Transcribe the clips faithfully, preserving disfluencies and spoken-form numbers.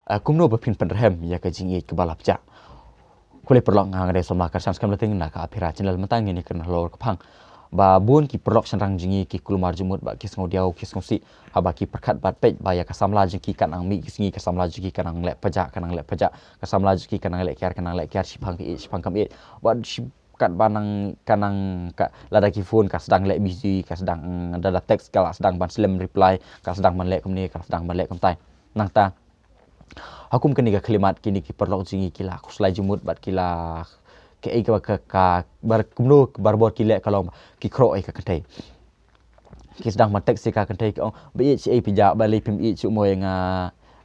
ah, kumno ba phin pynrhem ïa ka jingïeit kaba la pjah. Khublei paralok, nga nga dei Samla Karshan Skhem Lating na ka Aphira Channel. Mynta ngin ïa kren halor ka phang ba bun ki paralok shynrang jong ngi ki kulmar jingmut bad ki sngewdiaw ki sngewsih haba ki pyrkhat bad peit ba ïa ka samla jong ki ka nang mih ki sngi, ka samla jong ki ka nang leh pjah, ka nang leh pjah, ka samla jong ki ka nang leh kiar, ka nang leh kiar, shiphang ka ïeit, shiphang kam ïeit. Bad shi katba nang ka nang ka, lada ki phone ka sdang leh busy, ka sdang, mm, lada text ka la sdang ban slem reply, ka sdang ban leh kumne, ka sdang ban leh kumtai. Nangta ha kum kane ka khlieh mat kine ki paralok jong ngi ki la khuslai jingmut bad ki la kaei kaba ka, ka bar kumno barabor ki leh ka long ki khroh ïa ka kynthei. Ki sdang ban text ïa ka kynthei, ki ong, "Ba ïeit shaei phi jah, balei phim ïeit shuh mo ïa nga?"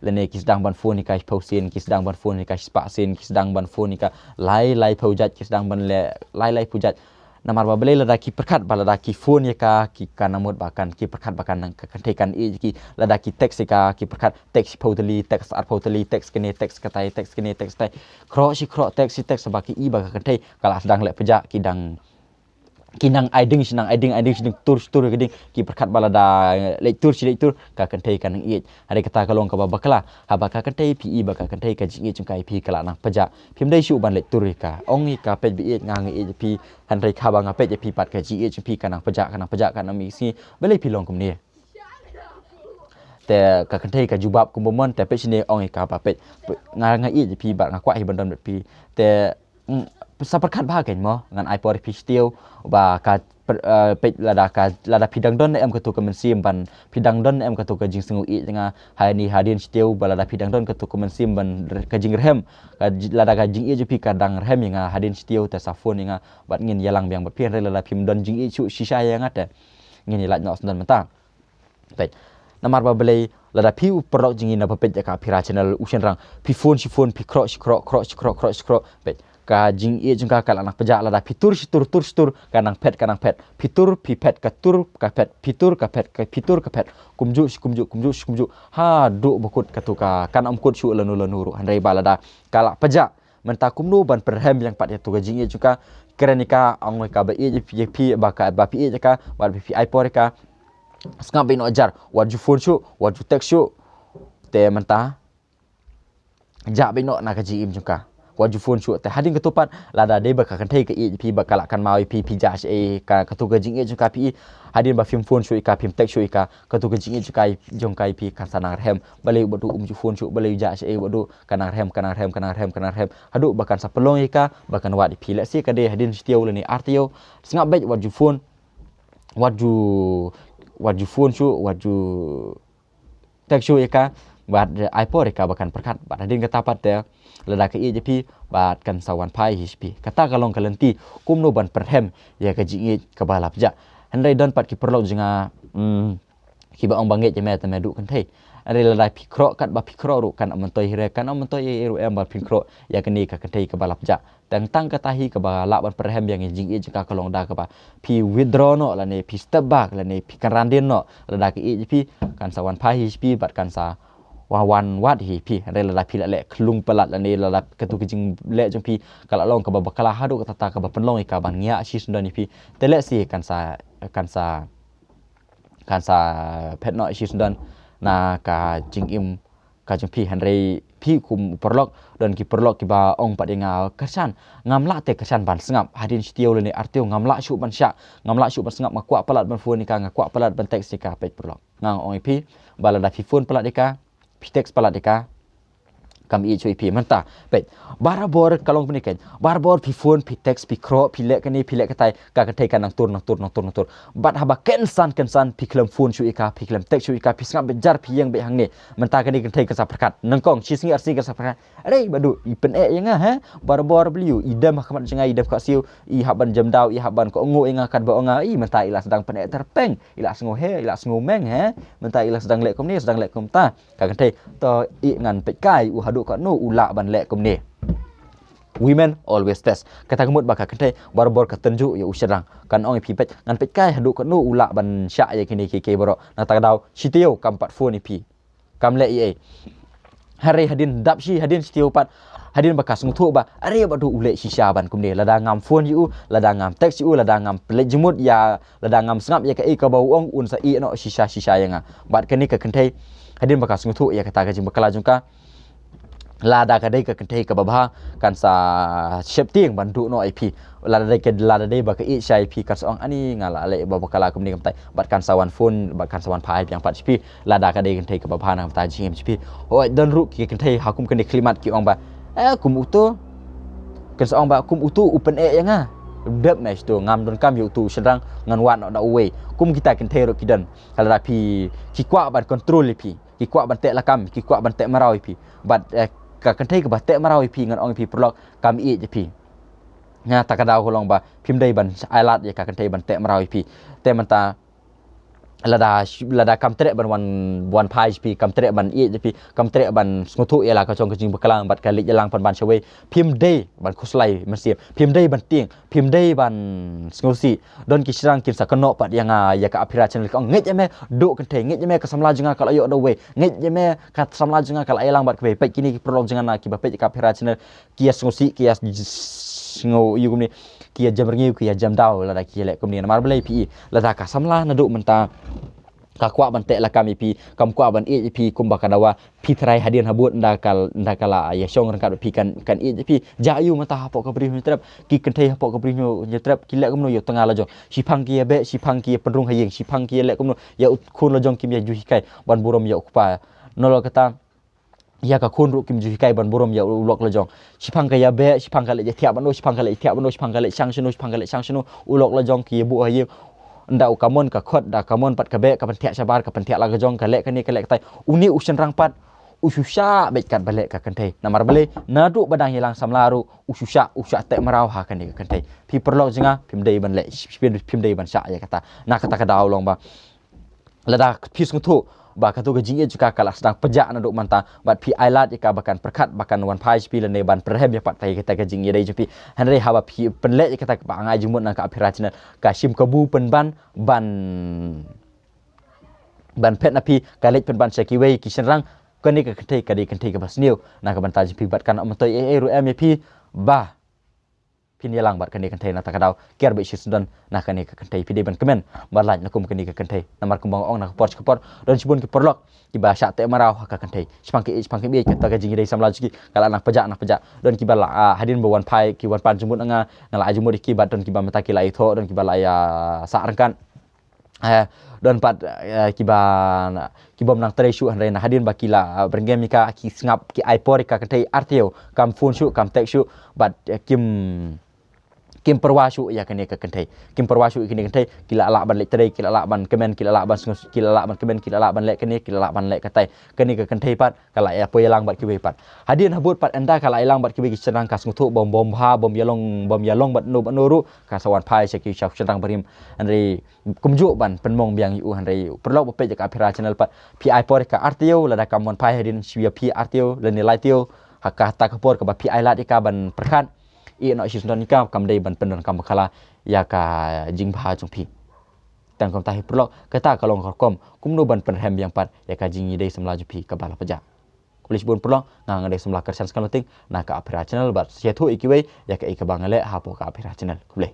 Lane ki sdang ban phone ïa ka shiphew sien, ki sdang ban phone ïa ka shispah sien, ki sdang ban phone ïa ka lai lai phew jait, ki sdang ban leh lai lai phew jait. Namar ba balei? Lada ki pyrkhat ba lada ki phone ïa ka, ki kan mut ba kan, ki pyrkhat ba kan, ka kynthei kan ïeit ïa ki. Lada ki text ïa ka, ki pyrkhat text shiphew tylli, text arphew tylli, text kane, text katai, text kane, text katai. Khroh shi khroh, text shi text, ba ki i ba ka kynthei ka la sdang leh pjah, ki dang, ki nang ai ding shi nang ai ding, ai ding shi ding, tur shi tur ïa ka ding. Ki pyrkhat ba lada leit tur shi leit tur, ka kynthei ka nang ïeit. Hynrei kata ka long kaba bakla. Haba ka kynthei phi i ba ka kynthei ka jingïeit jong ka ïa phi ka la nang pjah, phim dei shuh ban leit tur ïa ka. Ong ïa ka, "Peit ba ïeit, nga nga ïeit ïa phi, hynrei haba nga peit ïa phi pat ka jingïeit jong phi ka nang pjah, ka nang pjah, ka nang mih ki sngi. Balei phi long kumne?" Te ka kynthei ka jubab kumba mon, te peit shane, ong ïa ka ba peit, nga nga ïeit ïa phi bad nga kwah hi ban don bad phi. Te, mm, sa pyrkhat bha kein mo, ngan ai por ïa phi shi taïew, ba ka per-, eh, peit lada ka, lada phi dang don ne em katu ka mynsiem ban, phi dang don ne em katu ka jingsngew ïeit ïa nga, ha ine hadien shi taïew, ba lada phi dang don katu ka mynsiem ban r-, ka jingrhem, ka ji-, lada ka jingïeit jong phi ka dang rhem ïa nga, hadien shi taïew te sa phone ïa nga bad ngin ïalang biang bad phi. Hynrei lada phim don jingïeit shuh shisha ïa nga te ngin ïalait noh shen don mynta. Peit. Namar ba balei? Lada phi u paralok jong ngi naba peit ïa ka Aphira Channel u shynrang, phi phone shi phone, phi khroh shi khroh, khroh shi khroh, khroh shi khroh. Peit. Ka jingïeit jong ka ka la nang pjah. Lada phi tur shi tur, tur shi tur, ka nang phet, ka nang phet. Phi tur, phi phet, ka tur, ka phet. Phi tur, ka phet, ka, phi tur, ka phet. Kumjuh shi kumjuh, kumjuh shi kumjuh. Haduh ba kut katu ka, kan ym kut shuh lano lano ruh. Hynrei ba lada ka la pjah, mynta kumno ban pynrhem biang pat ïa tu ka jingïeit jong ka. Kren ïa ka, ong ïa ka ba ïeit ïa phi, ïa phi, ba ka, ba phi ïeit ïa ka, ba phi, phi ai por ïa ka. Sngap beit noh jar, wat ju phone shuh, wat ju text shuh. Te mynta jah beit noh na ka jingim jong ka. Wat ju phone shuh. Te hadien katu pat, lada dei ba ka kynthei ka ïeit ïa phi, ba ka la kynmaw ïa phi, phi jah shaei, ka, katu ka jingïeit jong ka phi i. Hadien ba phim phone shuh ïa ka, phim text shuh ïa ka, katu ka jingïeit jong ka, jong ka ïa phi kan sa nang rhem. Balei u Bah Duh um ju phone shuh, balei u jah shaei u Bah Duh, ka nang rhem, ka nang rhem, ka nang rhem, ka nang rhem. Haduh ba kan sa pynlong ïa ka, ba kan wad ïa phi. Lehse ka dei hadien shi taïew lane ar taïew. Sngap beit, wat ju phone, wat ju, wat ju phone shuh, wat ju text shuh ïa ka, bad ai por ïa ka ba kan pyrkhat, bad hadien kata pat te, lada ka ïeit ïa phi, bad kan sa wan phai hi sha phi. Kata ka long ka lynti kumno ban pynrhem ïa ka jingïeit kaba la pjah. Hynrei don pat ki paralok jong nga, mm, kiba ong ba ngeit ïa me te me duh kynthei. Hynrei lada phi khroh, katba phi khroh ruh kan ym myntoi hi re, kan ym myntoi ei ei ruh em ba phin khroh ïa kane ka kynthei kaba la pjah. Tang tang kata hi kaba lah ban pynrhem biang ïa ka jingïeit jong ka, ka long da kaba phi withdraw noh lane phi step back lane phi kynran dien noh. Lada ka ïeit ïa phi kan sa wan phai hi sha phi bad kan sa wan, wan wad hi phi. Hynrei lada phi la leh khlung palat lane lada katu ka jingleh jong phi ka la long kaba bakla haduh katta katta kaba pynlong ïa ka ban ngiah shisyndon ïa phi, te lehse kan sa, kan sa, kan sa phet noh shisyndon na ka jingim ka jong phi. Hynrei phi kum u paralok, don ki paralok kiba ong pat ïa nga, "Kyrshan, ngam lah te Kyrshan ban sngap hadien shi taïew lane ar taïew, ngam lah shuh ban shah, ngam lah shuh ban sngap, nga kwah palat ban phone ïa ka, nga kwah palat ban text ïa ka." Peit paralok, nga ong ïa phi ba lada phi phone palat ïa ka, phi text palat ïa ka, kam ïeit shuh ïa phi. Mynta peit, barabor ka long kumne kein, barabor phi phone, phi text, phi khroh, phi leh kane, phi leh katai, ka kynthei ka nang tur, nang tur, nang tur, nang tur. Bad haba kynsan, kynsan phi khlem phone shuh ïa ka, phi khlem text shuh ïa ka, phi sngap beit jar, phi ïeng beit hangne, mynta kane ka kynthei kan sa pyrkhat. Nyngkong shi sngi ar sngi kan sa pyrkhat, "Arei Bah Duh, i pyneh ïa nga, ha? Barabor balei u, i dem ha khmat jong nga, i dem khmat siew, i hap ban jem daw, i hap ban kohnguh ïa nga katba ong nga, i mynta i la sdang pyneh tyrpeng, i la sngew heh, i la sngew meng, ha? Mynta i la sdang leh kumne, sdang leh kumta." Ka kynthei, "To ïeh, ngan peit kai u haduh katno u lah ban leh kumne." Women always test. Kata ka mut ba ka kynthei barabor ka tynjuh ïa u shynrang. Kan ong ïa phi, "Peit, ngan peit kai haduh katno u lah ban shah ïa kine kiei kiei baroh." Nangta ka daw shi taïew kam pat phone ïa phi, kam leh ei ei. Hynrei hadien dap shi, hadien shi taïew pat, hadien ba ka sngewthuh ba, "Arei Bah Duh, u leh shisha ban kumne. Lada ngam phone ïa u, lada ngam text ïa u, lada ngam pynleit jingmut ïa, lada ngam sngap ïa kaei kaba u ong, un sa ïeh noh shisha shisha ïa nga." Bad kane ka kynthei, hadien ba ka sngewthuh ïa kata ka jingbakla jong ka, Lada ka dei ka kynthei kaba bha, kan sa sheptieng ban duh noh ïa phi. Lada dei ka, lada dei ba ka ïeit sha ïa phi, kan sa ong, ani nga la leh ba bakla kumne kumtai. Bad kan sa wan phone, bad kan sa wan phai biang pat sha phi. Lada ka dei kynthei kaba bha na ka bynta jingim sha phi. Hooid, don ruh ki kynthei ha kum kane ka khyllipmat ki ong ba, eh, kum uto. Kan sa ong ba kum uto u pyneh ïa nga. Dep me shto, ngam donkam ïa uto u shynrang, ngan wad noh da uwei. Kum kita kynthei ruh ki don. Ka lada phi, ki kwah ban control ïa phi, ki kwah ban teh lakam, ki kwah ban teh mraw ïa phi. Bad, eh, ka kynthei kaba teh mraw ïa phi, ngan ong ïa phi paralok, kam ïeit ïa phi. Nga ta ka daw ka long ba phim dei ban ai lad ïa ka kynthei ban teh mraw ïa phi. Te mynta lada, lada kam treh ban wan, wan phai sha phi, kam treh ban ïeit ïa phi, kam treh ban sngewthuh ïa la ka jong ka jingbakla bad ka leit ïalang pynban shawei, phim dei ban khuslai mynsiem, phim dei ban tieng, phim dei ban sngewsih. Don ki shynrang kin sa kynnoh pat ïa nga, ïa ka Aphira Channel, ki ong, ngeit ïa me, duh kynthei, ngeit ïa me, ka samla jong nga ka la ïoh da uwei, ngeit ïa me, ka samla jong nga ka la ïalang bad kawei. Peit kine ki paralok jong nga na kiba peit ïa ka Aphira Channel, ki ïa sngewsih, ki ïa sngew ïa kumne, ki ïa jem rngiew, ki ïa jem daw lada ki ïa leh kumne. Namar balei phi i, lada ka samla naduh mynta ka kwah ban teh lakam ïa phi, kam kwah ban ïeit ïa phi kumba ka dawa, phi tharai hadien habud ynda ka, ynda ka la ïa shong ryngkat bad phi kan, kan ïeit ïa phi. Jia aiu mynta hapoh ka Bri Hynñiewtrep, ki kynthei hapoh ka Bri Hynñiew, Hynñiewtrep ki leh kumno ïa u tnga la jong. Shiphang ki ïa beh, shiphang ki ïa pynrung ha ïing, shiphang ki ïa leh kumno ïa u khun la jong, kim ïa ju hikai ban burom ïa u kpa. Nalor kata, ïa ka khun ruh kim ju hikai ban burom ïa u lok la jong. Shiphang ka ïa beh, shiphang ka leh ïa thiah ban u, shiphang ka leh ïa thiah ban u, shiphang ka leh shang shano, shiphang ka leh shang shano, u lok la jong ki ïa buh ha ïing. Ynda u ka mon ka khot, da ka mon pat ka beh, ka pynthiah shabar, ka pynthiah la ka jong, ka leh kane, ka leh katai. Une u shynrang pat u shu shah beit katba leh ka kynthei. Namar balei, naduh ba dang ïalang samla ruh u shu shah, u shah teh mraw ha kane ka kynthei. Phi paralok jong nga, phim dei ban leh, phim, phim dei ban shah ïa kata. Na kata ka daw long ba lada phi sngewthuh ba kato ka jingïeit jong ka ka la sdang pjah naduh mynta, bad phi ai lad ïa ka ba kan pyrkhat, ba kan wan phai sha phi lane ban pyrhem ïa pat ïa kata ka jingïadei jong phi. Hynrei haba phi pynleh ïa kata kaba nga ai jingmut na ka Aphira Channel, ka shim kabu pynban ban, ban phet na phi, ka leit pynban sha kiwei ki shynrang. Kane ka kynthei ka dei kynthei kaba sniew na ka bynta jong phi, bad kan ym myntoi ei ei ruh em ïa phi ba phin ïalang bad kane ka kynthei. Na kata ka daw, kiar beit shisyndon na kane ka kynthei, phi dei ban kmen ban lait na kum kane ka kynthei. Namar kumba nga ong, na ka por sha ka por don shibun ki paralok kiba shah teh mraw ha ka kynthei. Shiphang ki ïeit, shiphang ki ïeit, kata ka jingïadei samla jong ki ka la nang pjah, nang pjah. Don kiba la, ah, hadien ba wan phai, ki wan pan jingmut na nga, nga la ai jingmut ïa ki, bad don kiba mynta ki la ïathoh, don kiba la ïa sah ryngkat. Eh, don pat, eh, kiba, kibym nang trei shuh, hynrei na hadien ba ki la, eh, byrngem ïa ka, ki sngap, ki ai por ïa ka kynthei ar taïew, kam phone shuh, kam text shuh, bad, eh, kim, kim pyrwa shuh ïa kane ka kynthei. Kim pyrwa shuh ïa kane ka kynthei, ki la lah ban leit trei, ki la lah ban kmen, ki la lah ban sngew, ki la lah ban kmen, ki la lah ban leh kane, ki la lah ban leh katai. Kane ka kynthei pat ka la ïa poi ïalang bad kiwei pat. Hadien habud pat ynda ka la ïalang bad kiwei ki shynrang, ka sngewthuh bym, bym bha, bym ïalong, bym ïalong bad no bad no ruh, ka sa wan phai sha ki, sha ki shynrang barim. Hynrei kumjuh ban pynmong biang ïa u, hynrei u paralok ba peit ïa ka Aphira Channel pat, phi ai por ïa ka ar taïew, lada kam wan phai hadien shu ïa phi ar taïew lane lai taïew, ha kata ka por kaba phi ai lad ïa ka ban pyrkhat, ïeh noh shisyndon ïa ka, kam dei ban pyndonkam bakla ïa ka jingbha jong phi. Tang kumta hi paralok, kata ka long ka rukom kumno ban pynrhem biang pat ïa ka jingïadei samla jong phi kaba la pjah. Khublei shibun paralok, nga nga dei samla Kyrshan Skanlynting na ka Aphira Channel, bad sa ïathuh ïa kiwei ïa kaei kaba nga leh hapoh ka Aphira Channel. Khublei.